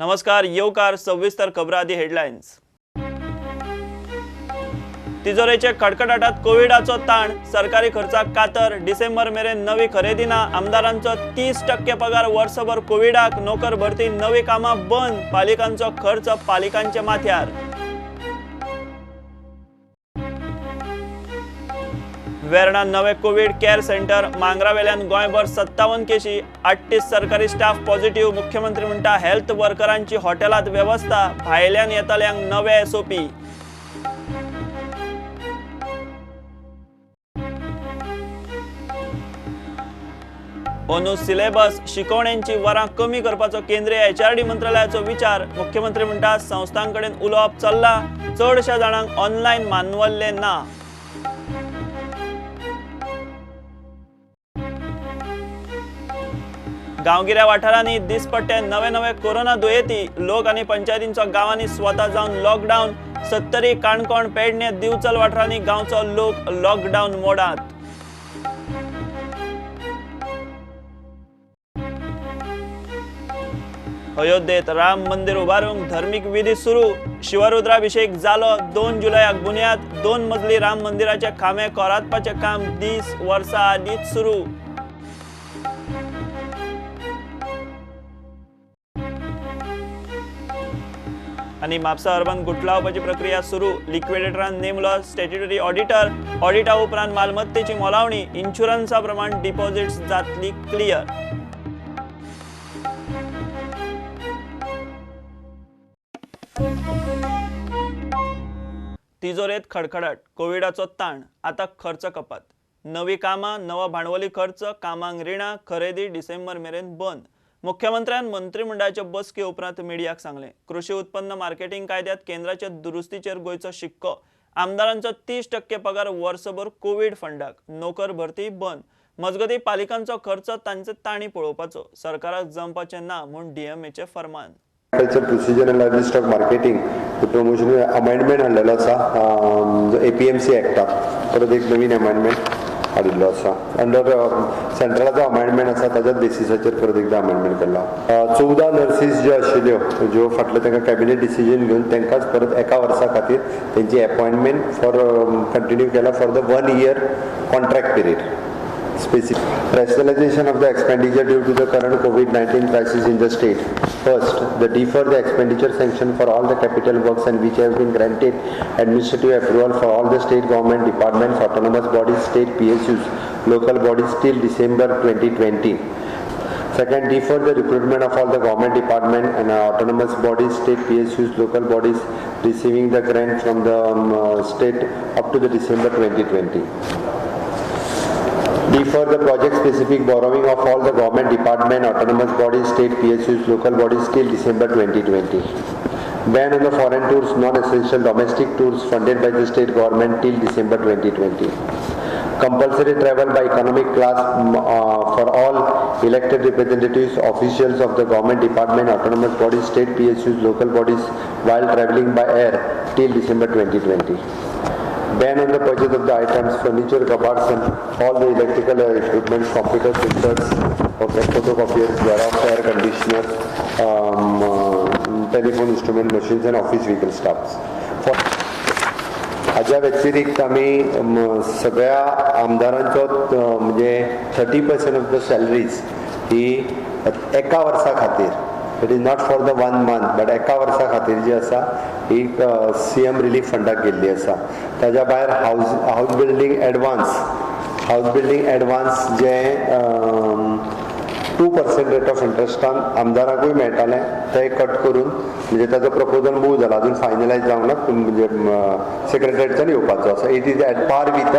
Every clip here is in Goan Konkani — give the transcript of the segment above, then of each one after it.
नमस्कार, येवकार सविस्तर खबरां आदी हेडलायन्स। तिजोरेचे खडखडाटात कोविडाचो ताण, सरकारी खर्चाक कातर, डिसेंबर मेरेन नवी खरेदी ना, आमदारांचो 30% पगार वर्सभर कोविडाक, नोकर भरती नवी कामां बंद, पालिकांचो खर्च पालिकांच्या माथ्यार। वेर्णा नवे कोविड केअर सेंटर, मांगरावेल्यान गोंयभर 57 केशी, 38 सरकारी स्टाफ पॉझिटिव्ह। मुख्यमंत्री म्हणटा हेल्थ वर्करांची हॉटेलात वेवस्था, भायल्यान येतल्यांक नवे एसओपी। अंदू सिलेबस शिकवण्यांची वरां कमी करपाचो केंद्रीय एचआरडी मंत्रालयाचो विचार। मुख्यमंत्री म्हणटा संस्थांकडेन उलोवप चल्ला, चडशा जाणांक ऑनलायन मानवल्ले ना। गांवगिऱ्या वाठारांनी दिसपट्टे नवे नवे कोरोना दुयेंती, लोक आनी पंचायतींचो गांवांनी स्वता जावन लॉकडावन। सत्तरी, काणकोण, पेडणे, दिवचल वाठारांनी गांवचो लोक लॉकडावन मोडात। अयोध्येत राम मंदिर उबारूंक धर्मीक विधी सुरू, शिवरुद्राभिषेक जालो। 2 जुलयाक बुन्याद, 2 मजली राम मंदिराचे खांबे कोरातपाचें काम 10 वर्सां आदींच सुरू। आनी म्हापसा अर्बन गुटलावपाची प्रक्रिया सुरू, लिक्विडेटरान नेमलो स्टॅट्युटरी ऑडिटर, ऑडिटा उपरांत मालमत्तेची मोलावणी, इन्शुरन्सा प्रमाण डिपॉझिट्स जातली क्लियर। तिजोरेत खडखडाट, कोविडाचो ताण, आता खर्च कपात, नवी कामां, नवो भांडवली खर्च, कामांक रिणां, खरेदी डिसेंबर मेरेन बंद। मुख्यमंत्र्यान मंत्रिमंडळाचे बसके उपरांत मिडियाक सांगलें, कृषी उत्पन्न मार्केटिंग कायद्यात केंद्राच्या दुरुस्तीचेर गोंयचो शिक्को, आमदारांचो 30% पगार वर्सभर कोविड फंडाक, नोकर भरती बंद। मजगती पालिकांचो खर्च तांचे तांणी पळोवपाचो, सरकाराक जमपाचें ना म्हूण डीएमएचें फरमान। Agriculture procedure and livestock marketing promotion amendment हाडलेलो आसा, एपीएमसी एक्टाक परत एक नवीन अमेंडमेंट हाडिल्लो आसा। अंडर सेंट्रलाचो अमेंडमेंट आसा ताच्याच बेसिसाचेर परत एकदां अमेंडमेंट केला। 14 नर्सीस ज्यो आशिल्ल्यो ज्यो फाटले तांकां कॅबिनेट डिसिजन घेवन तांकांच परत एका वर्सा खातीर तेंची अपॉयंटमेंट फॉर कंटिन्यू केला for the 1 year contract period. Specific rationalization of the expenditure due to the current COVID-19 crisis in the state. First, the defer the expenditure sanction for all the capital works and which have been granted administrative approval for all the state government departments, autonomous bodies, state PSUs, local bodies till December 2020. Second, defer the recruitment of all the government department and autonomous bodies, state PSUs, local bodies receiving the grant from the state up to the December 2020. Defer the project-specific borrowing of all the government department, autonomous bodies, state PSUs, local bodies till December 2020. Ban on the foreign tours, non-essential domestic tours funded by the state government till December 2020. Compulsory travel by economic class for all elected representatives, officials of the government department, autonomous bodies, state PSUs, local bodies while traveling by air till December 2020. Ban on the purchase of the items, furniture, cupboards and all the electrical equipment, computer printers, okay, photocopiers, Xerox, air conditioners, telephone instrument machines and office vehicle staffs. हाज्या व्यतिरिक्त आमी सगळ्या आमदारांचो म्हणजे 30% ऑफ the salaries ही एका वर्सा खातीर, it is not for the 1 month but एका वर्सा खातीर जी आसा ही सीएम रिलीफ फंडाक गेल्ली आसा। ताज्या भायर house building advance, house building advance J 2% rate of इंट्रस्टान आमदाराकूय मेळटालें तें कट करून म्हणजे ताजो प्रपोजल मूव जाला, अजून फायनलायज जावंक ना, म्हणजे सेक्रेटरीच्यान येवपाचो आसा। It is at par with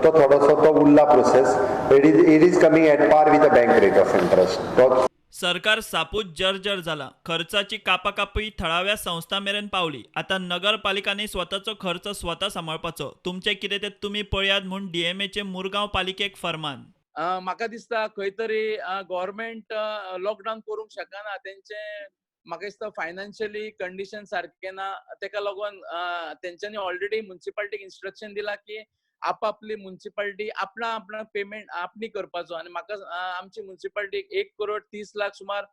तो थोडोसो तो उरला process, it is coming at par with the bank rate of interest. तो सरकार सापूच जर्जर जाला, खर्चाची कापाकापी थळाव्या संस्था मेरेन पावली। आता नगरपालिकांनी स्वताचो खर्च स्वता सांबाळपाचो, तुमचे कितें ते तुमी पळयात म्हूण डीएमएचे मुरगांव पालिकेक फरमान। म्हाका दिसता खंय तरी गव्हर्मेंट लॉकडावन करूंक शकना, तेंचे म्हाका दिसता फायनान्शियली कंडिशन सारकें ना, तेका लागून तेंच्यांनी ऑलरेडी म्युनिसिपालिटीक इन्स्ट्रक्शन दिला की आपापली मुन्सिपालिटी आपणा आपणा पेमेंट आपणी करपाचो. आनी म्हाका आमची मुन्सिपालिटीक 1,30,00,000 सुमार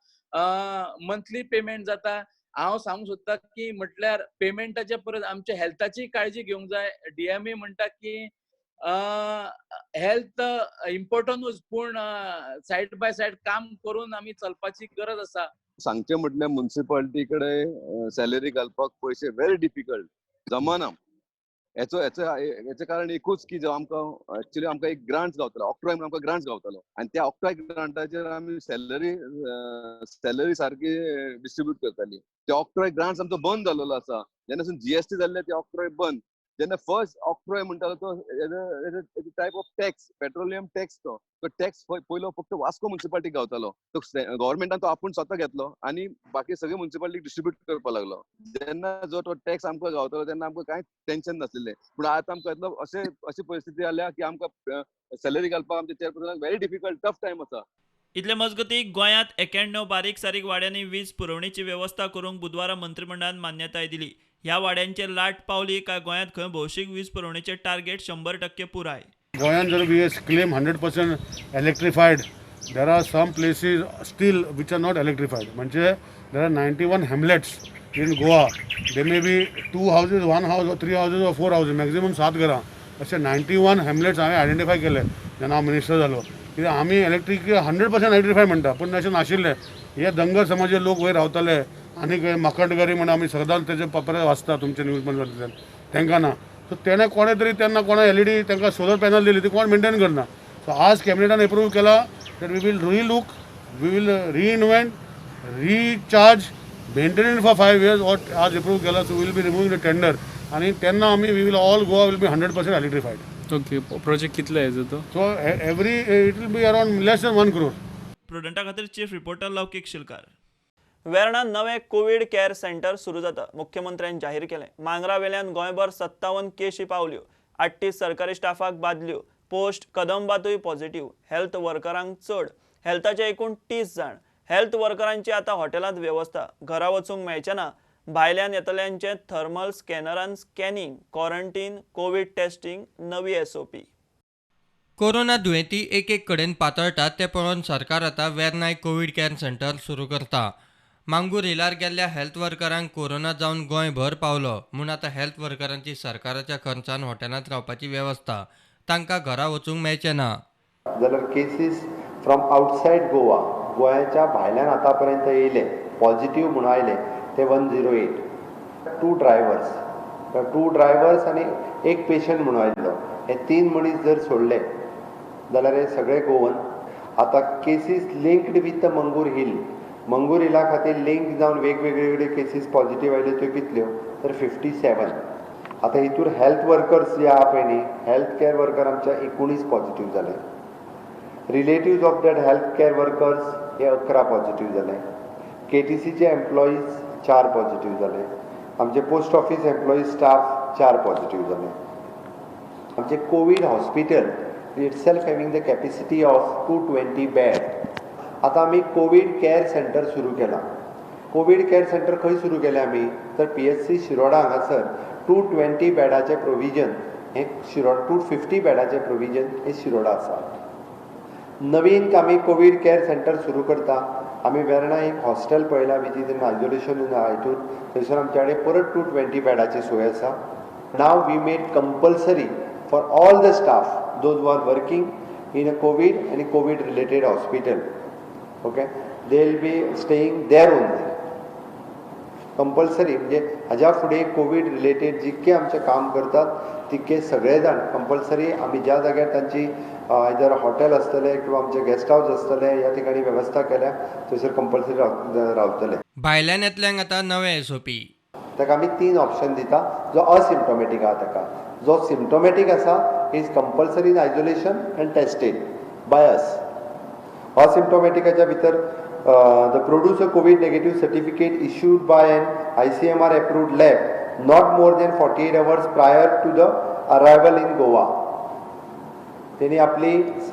मंथली पेमेंट जाता. हांव सांगूंक सोदता की म्हटल्यार पेमेंटाच्या परस आमच्या हेल्थाची काळजी घेवंक जाय. डीएमए म्हणटा की हेल्थ इम्पोर्टंटूच, पूण सायड बाय सायड काम करून आमी चलपाची गरज आसा. सांगचें म्हटल्यार मुन्सिपालिटी कडेन सॅलरी घालपाक पयशे व्हेरी डिफिकल्ट, जमाना. हेचो हेचें कारण एकूच की जो आमकां एक्चुअली आमकां एक ग्रांट गावतलो, ऑक्ट्रॉय म्हणून आमकां ग्रांट गावतलो आनी त्या ऑक्ट्रॉय ग्रांटाचेर आमी सॅलरी सारकी डिस्ट्रिब्यूट करताली. ते ऑक्ट्रॉय ग्रांट्स आमचो बंद जाल्लो आसा. जेन्ना जीएसटी जाल्ले ते ऑक्ट्रॉय बंद. जेन्ना फर्स्ट ऑक्ट्रॉय म्हणटालो तो type of tax, petroleum tax, तो टॅक्स पयलो फक्त वास्को मुन्सिपालिटीक गावतालो. तो गव्हर्मेंटान तो आपूण स्वता घेतलो आनी बाकी सगळे मुन्सिपालिटीक डिस्ट्रिब्यूट करपाक लागलो. जेन्ना जो तो टॅक्स आमकां गावतालो तेन्ना आमकां कांय टेन्शन नासलें. पूण आतां आमकां इतलो अशें अशी परिस्थिती आल्या की आमकां सॅलरी घालपाक आमच्या चेअरपर्सनाक व्हेरी डिफिकल्ट, टफ टायम आसा. इतले मजगती गोंयांत 91 बारीक सारीक वाड्यांनी वीज पुरवणेची वेवस्था करूंक बुधवारा मंत्रिमंडळान मान्यताय दिली. ह्या वाड्यांचेर लाट पावली काय गोंयांत खंय भौशीक वीज पुरवणेचे टार्गेट 100% पुराय. गोंयांत जर we claim 100% electrified, there are some places still which are not electrified. म्हणजे there are 91 hamlets in Goa. They may be 2 houses, 1 house, 3 houses or 4 houses, maximum 7 घरां. अशे 91 हॅमलेट्स हांवें आयडेंटिफाय केले जेन्ना हांव मिनिस्टर जालो. कित्याक आमी इलेक्ट्रीक 100% इलेक्ट्रिफाय म्हणटा, पूण अशें नाशिल्लें. हे धनगर समाजाचे लोक वयर रावताले आनी माकंडगरी म्हण आमी सदांच तेजे पेपरार वाचता तुमच्या न्यूज पेपरांतल्यान, तांकां ना. सो तेणें कोणें तरी तेन्ना कोणें एलईडी तांकां सोलर पॅनल दिली, ती कोण मेंटेन करना. सो आज कॅबिनेटान एप्रूव केला that we will relook, we will reinvent, recharge, maintain for 5 years. और आज एप्रूव केला. So will be removing the tender आनी तेन्ना आमी we will all Goa will be 100% electrified. Okay, project कितलो येतो तो? So every it will be around less than 1 crore. प्रुडंटा खातीर चीफ रिपोर्टर लौकीक शिलकार. वेर्णा नवें कोवीड केअर सेंटर सुरू जाता, मुख्यमंत्र्यान जाहीर केलें. मांगरा वेल्यान गोंयभर 57 केशी पावल्यो, 38 सरकारी स्टाफाक बादल्यो. पोस्ट कदंबातूय पॉझिटिव्ह, हेल्थ वर्करांक चड, हेल्थाचे एकूण 30 जाण. हेल्थ वर्करांची आतां हॉटेलांत वेवस्था, घरा वचूंक मेळचें ना. भायल्यान येतल्यांचें थर्मल स्कॅनरान स्कॅनिंग, क्वॉरंटीन, कोवीड टेस्टिंग, नवी एसओपी. कोरोना दुयेंती एक एक कडेन पातळटात तें पळोवन सरकार आतां वेर्नाय कोवीड केअर सेंटर सुरू करता. मांगूर हिलार गेल्ल्या हेल्थ वर्करांक कोरोना जावन गोंयभर पावलो म्हूण आतां हेल्थ वर्करांची सरकाराच्या खर्चान हॉटेलांत रावपाची वेवस्था, तांकां घरा वचूंक मेळचें ना. जाल्यार केसीस फ्रॉम आउटसायड गोवा, गोंयाच्या भायल्यान आतां पर्यंत येयले पॉझिटिव्ह म्हणून आयले ते 108, 2 ड्रायव्हर्स, 2 ड्रायव्हर्स आनी 1 पेशंट म्हणून आयिल्लो. हे 3 मनीस जर सोडले जाल्यार हे सगळे गोवन. आतां cases linked with the Mangor Hill, Mangor हिला खातीर लिंक जावन वेगवेगळे केसीस पॉझिटिव्ह आयल्यो त्यो कितल्यो तर 57. आतां हितूर हेल्थ वर्कर्स जे आहा पळय न्ही, हेल्थ केअर वर्कर आमच्या 19 पॉझिटिव्ह जाले. Relatives of that health care workers हे 11 पॉझिटिव्ह जाले. केटीसीचे एम्प्लॉईज 4 पॉझिटिव्ह जाले. आमचे post office employees staff 4 positive जाले. आमचे Covid hospital itself having the capacity of 220 bed. आतां आमी कोवीड केअर सेंटर सुरू केलां. कोवीड केअर सेंटर खंय सुरू केलें आमी तर पीएचसी शिरोडा हांगासर 220 बेडाचें प्रोविजन हें शिरोडा, 250 बेडाचें प्रोविजन हें शिरोडा आसा. नवीन आमी कोवीड केअर सेंटर सुरू करता. आमी वेर्णा एक हॉस्टेल पळयलां which is in isolation in हातून, थंयसर आमच्या कडेन परत 220 बेडाची सोय आसा. Now we made compulsory for all the staff those who are working in a COVID आनी COVID related hospital, okay, they will be staying there only compulsory. म्हणजे हाज्या फुडें कोवीड रिलेटेड जितके आमचें काम करतात तितके सगळे जाण कंपल्सरी आमी ज्या जाग्यार तांची आयदर हॉटेल आसतलें किंवा आमचे गेस्ट हावस आसतलें ह्या ठिकाणी वेवस्था केल्या थंयसर कंपल्सरी रावतले. भायल्यान येतल्यांक आतां नवे एसओपी. ताका आमी 3 ऑप्शन दिता. जो असिम्टोमॅटीक आहा ताका, जो सिम्टोमॅटीक आसा is compulsory in isolation and tested by us. असिम्टोमॅटिकाच्या भितर the produce a COVID negative certificate issued by an ICMR approved lab not more than 48 hours prior to the arrival in Goa. तेणी आपली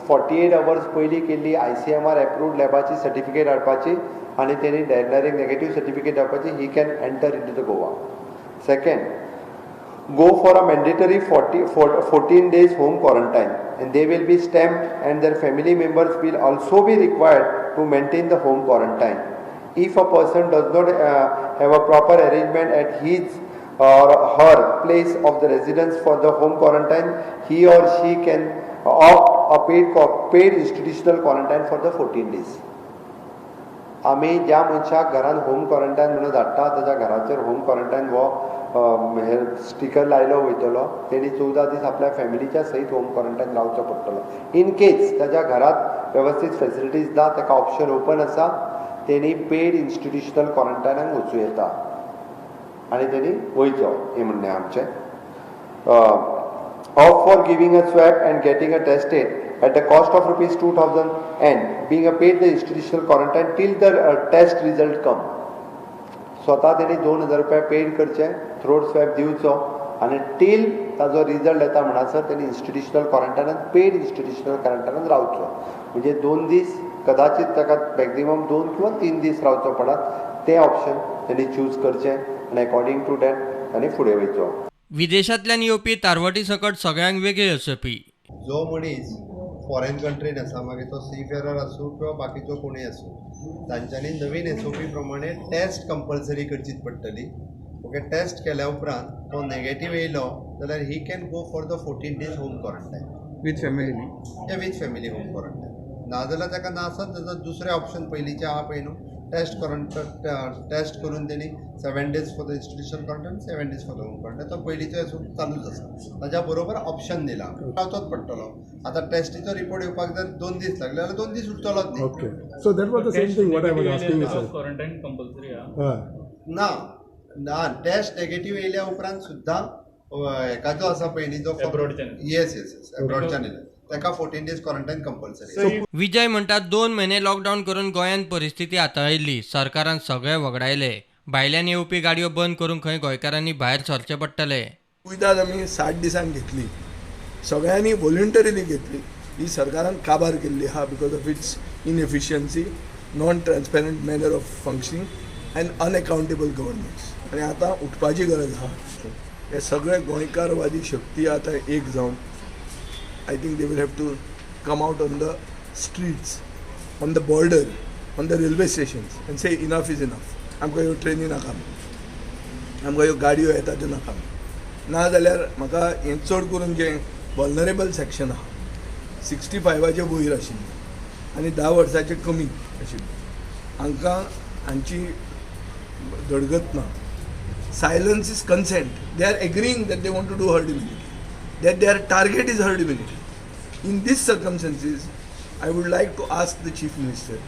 48 अवर्स पयलीं केल्ली ICMR approved लॅबाची सर्टिफिकेट हाडपाची आनी तेणी डायरेक्ट नेगेटीव सर्टिफिकेट हाडपाची. He can enter into the Goa. Second, go for a mandatory 14 days home quarantine, and they will be stamped and their family members will also be required to maintain the home quarantine. If a person does not have a proper arrangement at his or her place of the residence for the home quarantine, he or she can opt a paid institutional quarantine for the 14 days. आमी ज्या मनशाक घरान होम क्वॉरंटायन म्हणून धाडटा ताच्या घराचेर होम क्वॉरंटायन हो हे स्टिकर लायलो वयतलो. तेणी 14 दीस आपल्या फॅमिलीच्या सयत होम क्वॉरंटायन रावचो पडटलो. इन केस ताच्या घरात वेवस्थीत फेसिलिटीज ना, ताका ऑप्शन ओपन आसा, तेणी पेड इन्स्टिट्युशनल क्वॉरंटायनाक वचूं येता आनी तेणी वयचो हें म्हणणें आमचें. Opt for giving a swab and getting a tested at the cost of rupees 2000 and being a paid the institutional quarantine till the test result come. स्वता तेणी 2000 रुपया पेड करचे, थ्रोट स्वॅब दिवचो आनी टील ताजो रिजल्ट येता म्हणसर तेणी इन्स्टिट्युशनल क्वॉरंटायनान, पेड इन्स्टिट्युशनल क्वॉरंटायनान रावचो. म्हणजे 2 दीस, कदाचित ताका मॅक्झिमम 2 किंवा 3 दीस रावचो पडत, तें ऑप्शन तेणी चूज करचें आनी अकॉर्डिंग टू that ताणें फुडें वयचो. विदेशांतल्यान येवपी तारवटी सकट सगळ्यांक वेगळी एसओपी. जो मनीस फॉरेन कंट्रीन आसा, मागीर तो सी फेरर आसूं किंवा बाकीचो कोणूय आसूं, तांच्यांनी नवीन एसओपी प्रमाणे टेस्ट कंपल्सरी करचीच पडटली. ओके, टेस्ट केल्या उपरांत तो नेगेटीव येयलो जाल्यार he can go for the 14 days home quarantine with family. With family home quarantine. नाजाल्यार ताका नासत जाल्यार दुसरें ऑप्शन पयलींचें आहा पळय न्हू, टेस्ट करून टेस्ट करून तेणी 7 days for the institution quarantine, 7 days for the home quarantine. तो पयलींचो एसओपी चालूच आसा, ताज्या बरोबर ऑप्शन दिला, रावचोच पडटलो. आतां टेस्टीचो रिपोर्ट येवपाक जर 2 दीस लागले जाल्यार 2 दीस उरतलोच न्ही. Okay, so that was the same thing what I was asking you, sir. Quarantine compulsory आहा. ना ना, टेस्ट नेगेटीव येयल्या उपरांत सुद्दां हेका जो आसा पळय न्ही, जो एब्रॉडच्यान. येस येस येस, एब्रॉडच्यान येयला ताका 14 डेज क्वॉरंटायन कंपल्सरी. विजय म्हणटात 2 म्हयने लॉकडावन करून गोंयांत परिस्थिती हाताळिल्ली, सरकारान सगळे वगडायले. भायल्यान येवपी गाडयो बंद करूंक खंय गोंयकारांनी भायर सरचें पडटलें. कुयदाद आमी 60 दिसांक घेतली, सगळ्यांनी वॉलंटरीली घेतली. ही सरकारान काबार केल्ली आहा because of its inefficiency, non transparent manner of functioning and unaccountable governance. आनी आतां उठपाची गरज आहा. हे सगळे गोंयकारवादी शक्ती आतां एक जावन I think they will have to come out on the streets, on the border, on the railway stations and say enough is enough. आमकां ह्यो ट्रेनी नाका, आमकां ह्यो गाडयो येता त्यो नाका. ना जाल्यार म्हाका हें चड करून जें वल्नरेबल सेक्शन आहा, 65 वयर आशिल्लें आनी 10 वर्साचे कमी आशिल्लें, हांकां हांची धडगत ना. Silence is consent. They are agreeing that they want to do herd immunity, that their target is herd immunity. In these circumstances, I would like to ask the Chief Minister,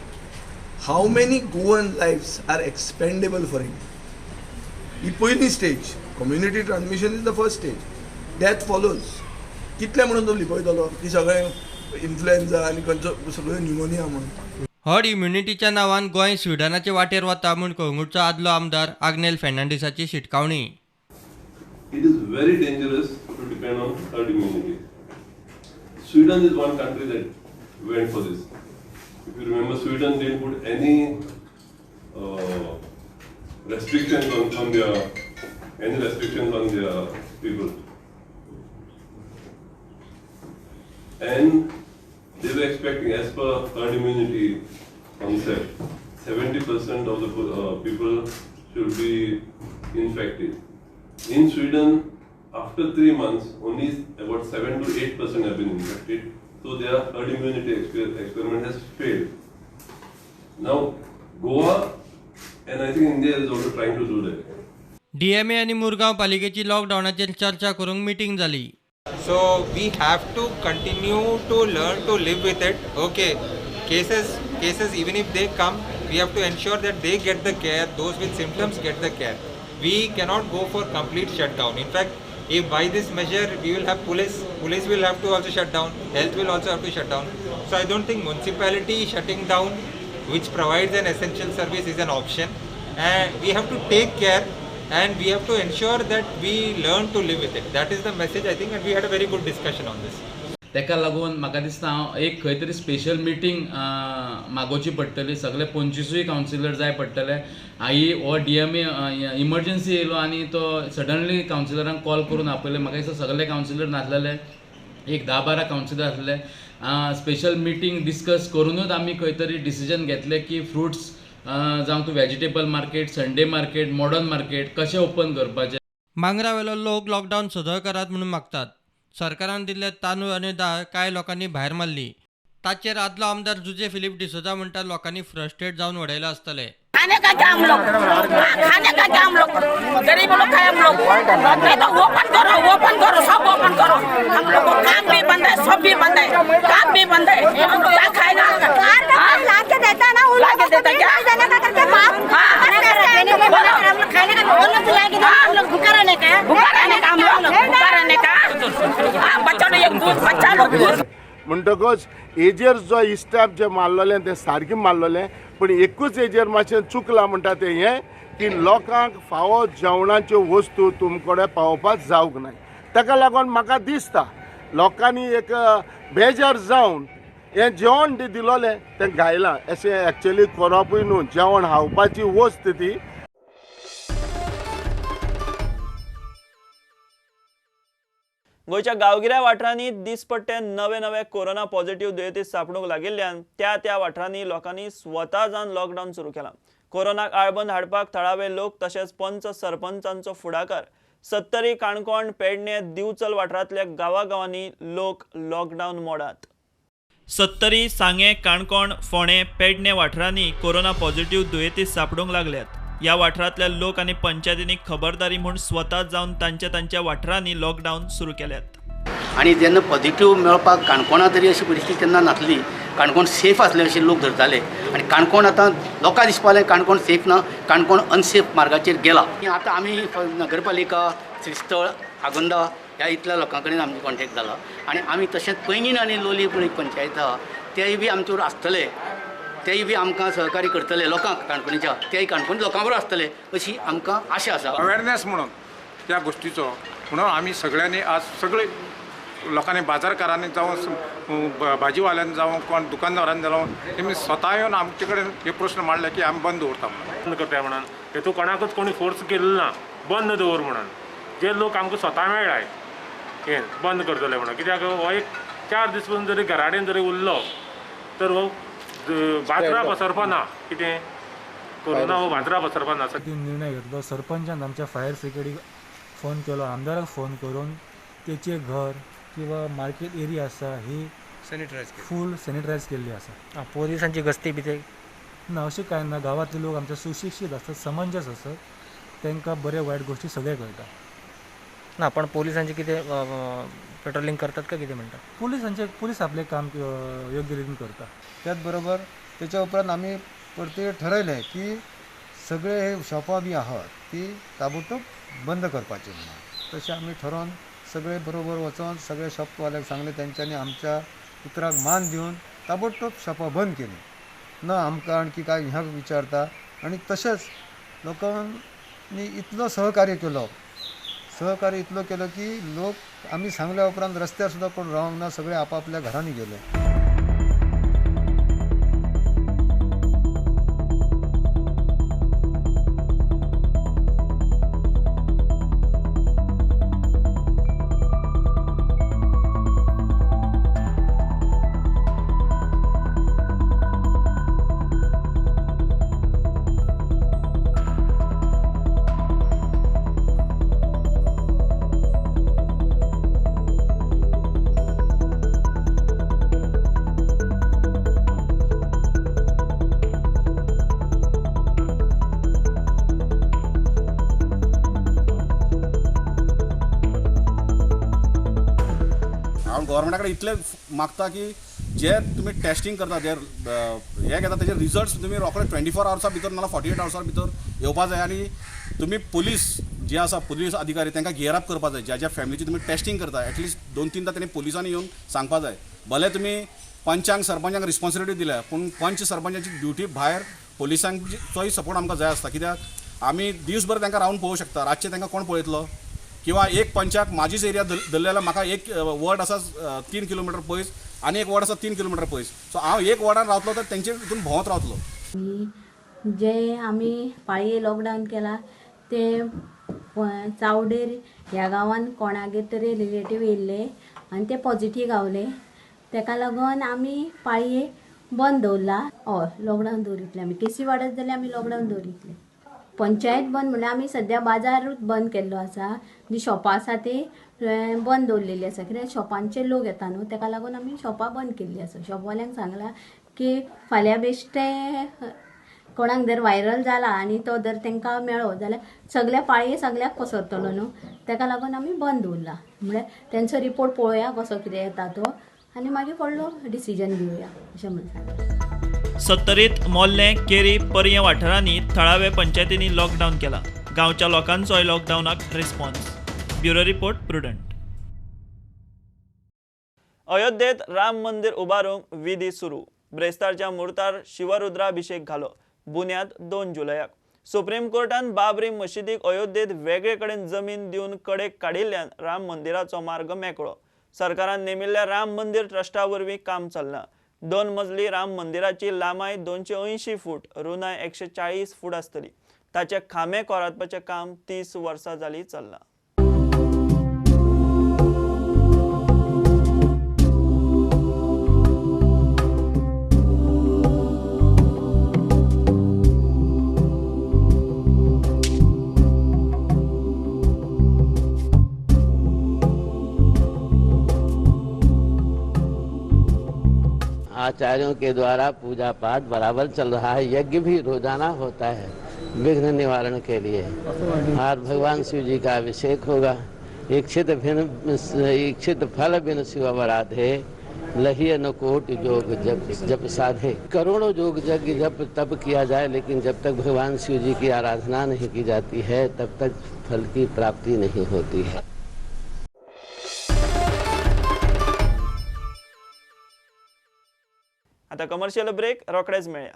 how many Goan lives are expendable for him? The पयली stage, community transmission is the first stage. Death follows. कितले म्हणून तो लिपयतलो की सगळे इन्फ्लुएन्झा आनी खंयचो सगळ्यो न्युमोनिया म्हणून. हर्ड इम्युनिटीच्या नांवान गोंय स्विडनाचे वाटेर वता म्हूण कळंगूटचो आदलो आमदार आग्नेल फेर्नांडीसाची शिटकावणी. It is very dangerous to depend on herd immunity. Sweden is one country that went for this. If you remember, Sweden didn't put any restrictions on their any restrictions on their people, and they were expecting, as per herd immunity concept, 70% of the people should be infected. In Sweden, after 3 months, only about 7 to 8% have been infected. So their herd immunity experiment has failed. Now, Goa and I think India is also trying to do that. DMA आनी मुरगांव पालिकेची लॉकडावनाचेर चर्चा करूंक मिटींग जाली. So we have to continue to learn to live with it. Okay, cases even if they come, we have to ensure that they get the care, those with symptoms get the care. We cannot go for complete shutdown. In fact, if by this measure we will have police will have to also shut down, health will also have to shut down. So I don't think municipality shutting down, which provides an essential service, is an option. And we have to take care and we have to ensure that we learn to live with it. That is the message, I think, and we had a very good discussion on this. तेका लागून म्हाका दिसता हांव एक खंय तरी स्पेशल मिटींग मागोवची पडटली. सगळे 25 कावन्सिलर जाय पडटले. आई हो DMA emergency येयलो आनी तो सडनली कावन्सिलरांक कॉल करून आपयले. म्हाका दिसता सगळे कावन्सिलर नासलेले, एक 10-12 कावन्सिलर आसले. स्पेशल मिटींग डिस्कस करूनूच आमी खंय तरी डिसिजन घेतले की फ्रुट्स जावं तूं vegetable market, Sunday market, modern market कशें ओपन करपाचें. मांगरावेलो लोक लॉकडावन सदळ करात म्हणून मागतात. सरकारान दिल्ले तांदूळ आनी दाळ कांय लोकांनी भायर मारली. ताचेर आदलो आमदार जुजे फिलीप डिसोजा म्हणटा लोकांनी फ्रस्ट्रेट जावन वडयला आसतले. खाने का क्या हम लोग, खाने का क्या हम लोग, गरीब लोग है हम लोग. नहीं तो ओपन करो, ओपन करो, सब ओपन करो. हम लोग को काम भी बंद है, सब भी बंद है, काम भी बंद है. हम लोग क्या खाएगा? ला के देता ना, उन ला के देता क्या? देने का करके बाप खाने का वो लोग ला के हम लोग भूखा रहने का, भूखा रहने का, हम लोग भूखा रहने का. बच्चा लोग एक दूध, बच्चा लोग दूध. म्हणटकच एजेर जो इस्टेप जे मारलेले ते सारकें मारलेले, पूण एकूच एजेर मातशें चुकलां म्हणटा तें हें की लोकांक फावो जेवणाच्यो वस्तू तुमकडे पावोवपाक जावंक नाय. ताका लागून म्हाका दिसता लोकांनी एक बेजार जावन हें जेवण दिलोलें तें घायलां. अशें एक्चुअली करपूय न्हू, जेवण खावपाची वस्त ती. गोंयच्या गांवगिऱ्या वाठारांनी दिसपट्टे नवे नवे कोरोना पॉझिटिव्ह दुयेंती सांपडूंक लागिल्ल्यान त्या त्या वाठारांनी लोकांनी स्वता जावन लॉकडावन सुरू केलां. कोरोनाक आळबंद हाडपाक थळावे लोक तशेंच पंच सरपंचांचो फुडाकार. सत्तरी, काणकोण, पेडणे, दिवचल वाठारांतल्या गांवागांवांनी लोक लॉकडावन मोडात. सत्तरी, सांगें, काणकोण, फोंडें, पेडणे वाठारांनी कोरोना पॉझिटिव्ह दुयेंती सांपडूंक लागल्यात. ह्या वाठारांतल्या लोक आनी पंचायतींनी खबरदारी म्हूण स्वता जावन तांच्या तांच्या वाठारांनी लॉकडावन सुरू केल्यात. आनी जेन्ना पॉझिटिव्ह मेळपाक काणकोणा तरी अशी परिस्थिती तेन्ना नासली. काणकोण सेफ आसले अशें लोक धरताले आनी काणकोण आतां लोकां दिसपाक काणकोण सेफ ना, काणकोण अनसेफ मार्गाचेर गेला. आतां आमी नगरपालिका, श्रीस्थळ, आगोंदा ह्या इतल्या लोकां कडेन आमचो कॉन्टेक्ट जाला आनी आमी तशेंच पैंगीण आनी लोलयें पळय पंचायत आहा तेय बी आमच्यावर आसतले, तेय बी आमकां सहकार्य करतले लोकांक काणकोणच्या, तेय काणकोण लोकां बरोबर आसतले अशी आमकां आशा आसा. अवेरनेस म्हणून त्या गोष्टीचो म्हणून आमी सगळ्यांनी आज सगळे लोकांनी, बाजारकारांनी जावं, भाजीवाल्यांनी जावं, कोण दुकानदारांनी जावं, तेमी स्वता येवन आमचे कडेन हे प्रश्न मांडले की आमी बंद दवरता म्हणून. बंद करता म्हणून हेतू कोणाकूच कोणी फोर्स केल्लो ना बंद दवर म्हणून. जे लोक आमकां स्वता मेळ्ळाय हे बंद करतले म्हणून, कित्याक हो एक 4 दीस पसून जरी घराडेन जरी उरलो तर हो बाजरा पसरपा ना, कितें कोरोना हो बाजरा पसरपा ना. निर्णय घेतलो सरपंचान आमच्या फायर ब्रिगेडीक फोन केलो, आमदाराक फोन करून तेचे घर किंवा मार्केट एरिया आसा ही सॅनिटायज, फूल सॅनिटायज केल्ली आसा. पोलिसांची गस्ती बी ते ना अशें कांय ना. गांवांतले लोक आमचे सुशिक्षीत आसतात, समंजस आसतात, तांकां बरे वायट गोश्टी सगळे कळटा. ना पण पोलिसांचे कितें पेट्रोलिंग करतात का कितें म्हणटा? पोलिसांचे पोलीस आपलें काम योग्य रितीन करता. त्याच बरोबर त्याच्या उपरांत आमी परते ठरयलें की सगळे हे शॉपां बी आहात ती ताबडतोब बंद करपाची म्हणून. तशें आमी ठरोवन सगळे बरोबर वचोन सगळे शॉपवाल्यांक सांगलें, तेंच्यांनी आमच्या उतराक मान दिवन ताबडतोब शॉपां बंद केली. ना आमकां आणखी काय ह्या विचारता. आनी तशेंच लोकांनी इतलो सहकार्य केलो, सहकार्य इतलो केलो की लोक आमी सांगल्या उपरांत रस्त्यार सुद्दां कोण रावंक ना, सगळे आपापल्या घरांनी गेले. गव्हर्मेंटा कडेन इतलें मागता की जे तुमी टेस्टिंग करता, जे हे घेता तेजे रिजल्ट्स तुमी रोखडे 24 आवर्सा भितर नाल्यार 48 आवर्सा भितर येवपा जाय. आनी तुमी पुलीस जे आसा, पुलीस अधिकारी तांकां गियर अप करपा जाय. ज्या ज्या फॅमिलीची तुमी टेस्टिंग करता एटलिस्ट 2-3 तांणी पुलिसांनी येवन सांगपा जाय. भले तुमी पंचांक सरपंचांक रिस्पॉन्सिबिलिटी दिल्या, पूण पंच सरपंचाची ड्युटी भायर पुलिसांचोय सपोर्ट आमकां जाय आसता. कित्याक आमी दीसभर तांकां रावन पळोवंक शकता, रातचें तांकां कोण पळयतलो? किंवा एक पंचाक म्हाजीच एरिया धरले जाल्यार म्हाका एक वॉर्ड आसा 3 किलोमिटर पयस आनी एक वॉर्ड आसा 3 किलोमिटर पयस. सो हांव एक वॉर्डान रावतलो तर तेंचे हितून भोंवत रावतलो. जे आमी पाळये लॉकडावन केला ते चावडेर ह्या गांवान कोणागेर तरी रिलेटीव येयल्ले आनी ते पॉझिटीव गावले, तेका लागून आमी पाळये बंद दवरला. हय, लॉकडावन दवरितले आमी. केसी वाडत जाल्यार आमी लॉकडावन दवरितले. पंचायत बंद म्हणल्यार आमी सद्या बाजारूच बंद केल्लो आसा. जी शॉपां आसा ती बंद दवरलेली आसा, कित्याक शॉपांचे लोक येता न्हू, तेका लागून आमी शॉपां बंद केल्ली आसा. शॉपवाल्यांक सांगलां की फाल्यां बेश्टे कोणाक जर व्हायरल जाला आनी तो जर तांकां मेळ्ळो जाल्यार सगल्या पाळये सगल्याक पसरतलो न्हू, तेका लागून आमी बंद दवरला. म्हळ्यार तेंचो रिपोर्ट पळोवया कसो कितें येता तो आनी मागीर व्हडलो डिसिजन घेवया अशें म्हणून सांगलां. सत्तरीत मोल्लें, केरी, पर्यें वाठारांनी थळावे पंचायतींनी लॉकडावन केला. गांवच्या लोकांचोय लॉकडावनाक रिस्पॉन्स. Bureau report, Prudent. अयोध्येत राम मंदिर उबारूंक विधी सुरू. ब्रेस्तारच्या मुर्तार शिवरुद्राभिषेक घालो. बुन्याद 2 जुलयाक. सुप्रीम कोर्टान बाबरी मशिदीक अयोध्येत वेगळे कडेन जमीन दिवन कडेक काडिल्ल्यान राम मंदिराचो मार्ग मेकळो. सरकारान नेमिल्ल्या राम मंदिर ट्रस्टा वरवीं काम चल्लां. 2 मजली राम मंदिराची लांबाय 280 फूट, रुंदाय 140 फूट आसतली. ताचे खांबे कोरातपाचें काम 30 वर्सां जालीं चल्लां. आचार्यों के द्वारा पूजा पाठ बराबर चल रहा है। यज्ञ भी रोजाना होता है विघ्न निवारण के लिए। और भगवान शिव जी का अभिषेक होगा। इच्छित फल बिन शिव वराधे, लहिय न कोट जोग जप जप साधे। करोड़ों जोग यज्ञ जप तप किया जाए, लेकिन जब तक भगवान शिव जी की आराधना नहीं की जाती है तब तक फल की प्राप्ति नहीं होती है। आता कमर्शियल ब्रेक, रोखडेच मेळया.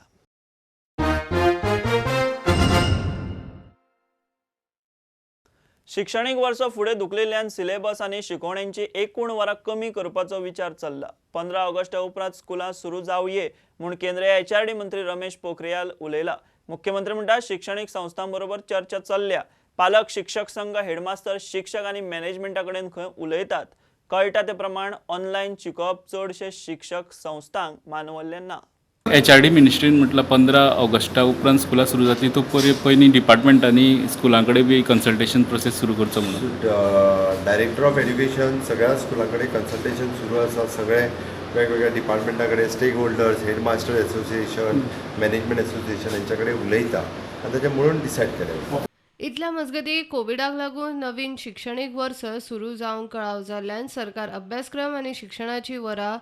शिक्षणीक वर्स फुडें धुकलिल्ल्यान सिलेबस आनी शिकवण्यांची एकूण वरां कमी करपाचो विचार चल्ला. 15 ऑगस्टा उपरांत स्कुलां सुरू जावये म्हूण केंद्रीय HRD मंत्री रमेश पोखरियाल उलयला. मुख्यमंत्री म्हणटा शिक्षणीक संस्थां बरोबर चर्चा चल्ल्या. पालक, शिक्षक संघ, हेडमास्तर, शिक्षक आनी मॅनेजमेंटा कडेन खंय उलयतात. कळटा ते प्रमाण ऑनलायन शिकोवप चडशे शिक्षक संस्थांक मानवल्लें ना. HRD मिनिस्ट्रीन म्हटलं 15 ऑगस्टा उपरांत स्कुलां सुरू जातली, तो पयलीं डिपार्टमेंटांनी स्कुलां कडेन बी कन्सल्टेशन प्रोसेस सुरू करचो म्हणून. डायरेक्टर ऑफ एज्युकेशन सगळ्या स्कुलां कडेन कन्सल्टेशन सुरू आसा. सगळे वेगवेगळ्या डिपार्टमेंटा कडेन, stakeholders, headmaster association, management association हेंच्या कडेन उलयता आनी ताचें म्हणून डिसायड केलें. इतल्या मजगती कोविडाक लागून नवीन शिक्षणीक वर्स सुरू जावंक कळाव जाल्ल्यान सरकार अभ्यासक्रम आनी शिक्षणाची वरां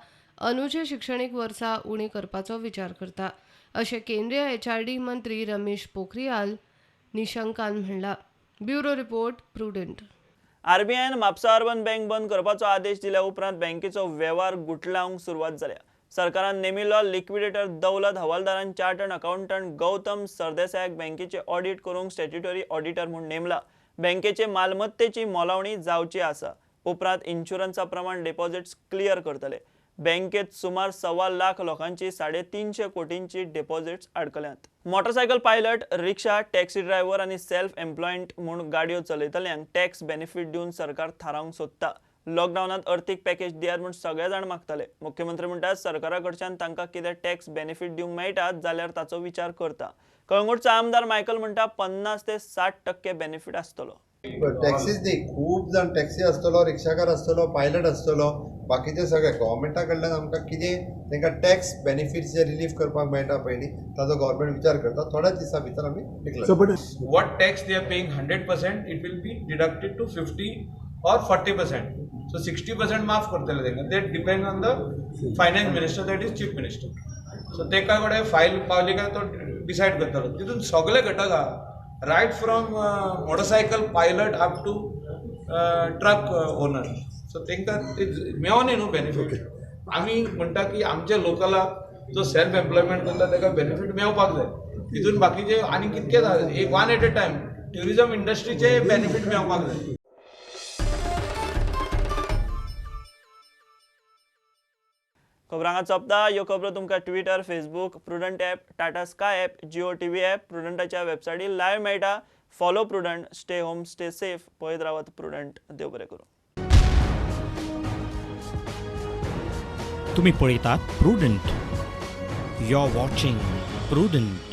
अनुचे शिक्षणीक वर्सा उणी करपाचो विचार करता, अशें केंद्रीय HRD मंत्री रमेश पोखरियाल निशंकान म्हणलां. Bureau report, Prudent. RBIन Mapusa urban bank बंद करपाचो आदेश दिल्या उपरांत बँकेचो वेव्हार गुटलावंक सुरवात जाल्या. सरकारान नेमिल्लो लिक्विडेटर दौलत हवालदारान चार्टर्ड अकाउंटंट गौतम सरदेसायाक बँकेचे ऑडिट करूंक स्टॅट्युटरी ऑडिटर म्हूण नेमला. बँकेचे मालमत्तेची मोलावणी जावची आसा. उपरांत इन्शुरन्सा प्रमाण डिपॉझिट्स क्लियर करतले. बँकेत सुमार 1.25 लाख लोकांची 350 कोटींची डिपॉझिट्स अडकल्यात. Motorcycle pilot, rickshaw, taxi driver आनी सेल्फ एम्प्लॉयंट म्हूण गाडयो चलयतल्यांक टॅक्स बेनिफीट दिवन सरकार थारावंक सोदता. लॉकडावनात अर्थीक पॅकेज दियात म्हूण सगळे जाण मागताले. मुख्यमंत्री म्हणटात सरकारा कडच्यान तांकां कितें टॅक्स बेनिफीट दिवंक मेळटात जाल्यार ताचो विचार करता. कळंगूटचो आमदार मायकल म्हणटा 50 ते 60% बेनिफीट आसतलो. टॅक्सीच न्ही, खूब जाण टॅक्सी आसतलो, रिक्षाकार आसतलो, पायलट आसतलो, बाकीचे सगळे गव्हर्मेंटा कडल्यान आमकां कितें तांकां टॅक्स बेनिफिट्स जे रिलीफ करपाक मेळटा पळय न्ही, ताजो गव्हर्मेंट विचार करता. थोड्याच दिसां भितर आमी declare. What tax they are paying 100% it will be deducted to 50 or 40%. So 60% माफ करतले तांकां. That depend on the finance minister, that is chief minister. So तेका कडेन फायल पावली काय तो डिसायड करतलो. तितून सगळे घटक आहा, right from motorcycle pilot up to truck owner. So तांकां ते मेळोनी न्हू बेनिफीट. आमी म्हणटा की आमच्या लोकलाक जो सेल्फ एम्प्लॉयमेंट करता ताका बेनिफीट मेळपाक जाय. तितून बाकीचे आनी कितकेच आहा, एक one at a time tourism इंडस्ट्रीचे benefit मेळपाक जाय. खबरांगा सोंपता. ह्यो खबरो तुमकां Twitter, Facebook, Prudent app, Tata Sky app, Jio TV app, प्रुडंटाच्या वेबसायटीर live मेळटा. Follow Prudent, stay home, stay safe. पळयत रावात प्रुडंट. देव बरें करूं. तुम्ही पळयतात Prudent. You are watching Prudent.